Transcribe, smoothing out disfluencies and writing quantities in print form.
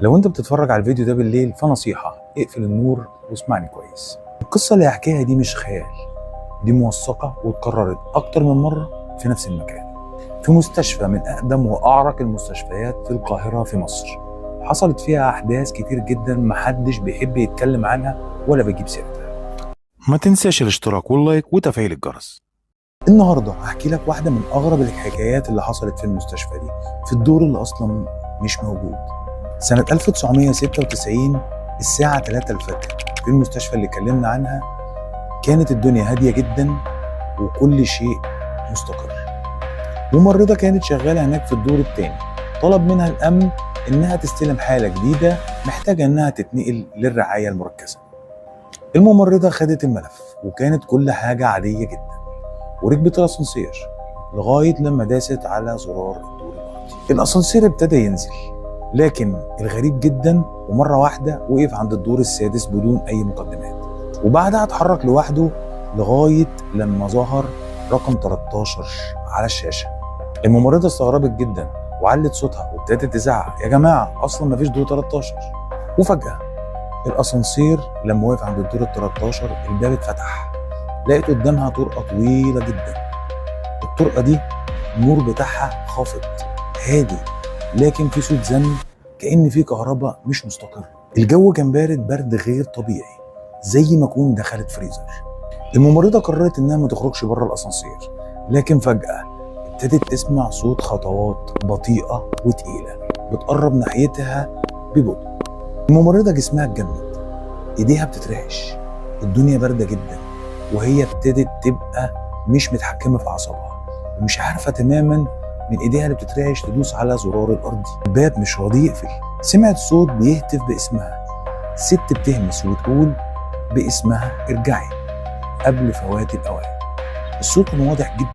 لو انت بتتفرج على الفيديو ده بالليل فنصيحة اقفل النور واسمعني كويس. القصة اللي هحكيها دي مش خيال، دي موثقة واتكررت أكتر من مرة في نفس المكان، في مستشفى من أقدم وأعرق المستشفيات في القاهرة في مصر. حصلت فيها أحداث كتير جدا محدش بيحب يتكلم عنها ولا بيجيب سيرتها. ما تنساش الاشتراك وال like وتفعيل الجرس. النهارده هحكي لك واحدة من أغرب الحكايات اللي حصلت في المستشفى دي، في الدور اللي أصلا مش موجود. سنة 1996 الساعة 3 الفجر في المستشفى اللي اتكلمنا عنها، كانت الدنيا هادية جدا وكل شيء مستقر. ممرضة كانت شغالة هناك في الدور الثاني، طلب منها الأمن إنها تستلم حالة جديدة محتاجة إنها تتنقل للرعاية المركزة. الممرضة خدت الملف وكانت كل حاجة عادية جدا، وركبت الأسانسير لغاية لما داست على زرار الدور الأرضي. الأسانسير ابتدى ينزل، لكن الغريب جدا ومرة واحدة وقف عند الدور السادس بدون أي مقدمات، وبعدها اتحرك لوحده لغاية لما ظهر رقم 13 على الشاشة. الممرضة استغربت جدا وعلت صوتها وابتدت تزعق: يا جماعة، أصلا مفيش دور 13. وفجأة الأسانسير لما وقف عند الدور ال 13 الباب اتفتح، لقيت قدامها طرقة طويلة جدا. الطرقة دي النور بتاعها خافت هادي، لكن في صوت زن كأن في كهرباء مش مستقرة. الجو كان بارد، برد غير طبيعي، زي ما تكون دخلت فريزر. الممرضة قررت إنها ما تخرجش بره الأسانسير، لكن فجأة ابتدت تسمع صوت خطوات بطيئة وتقيلة بتقرب ناحيتها ببطء. الممرضة جسمها اتجمد، ايديها بتترعش، الدنيا باردة جدا، وهي ابتدت تبقى مش متحكمة في أعصابها ومش عارفة تماما من ايديها اللي بتترعش تدوس على زرار الأرضي. الباب مش راضي يقفل. سمعت صوت بيهتف باسمها، ست بتهمس وتقول باسمها: ارجعي قبل فوات الأوان. الصوت كان واضح جدا.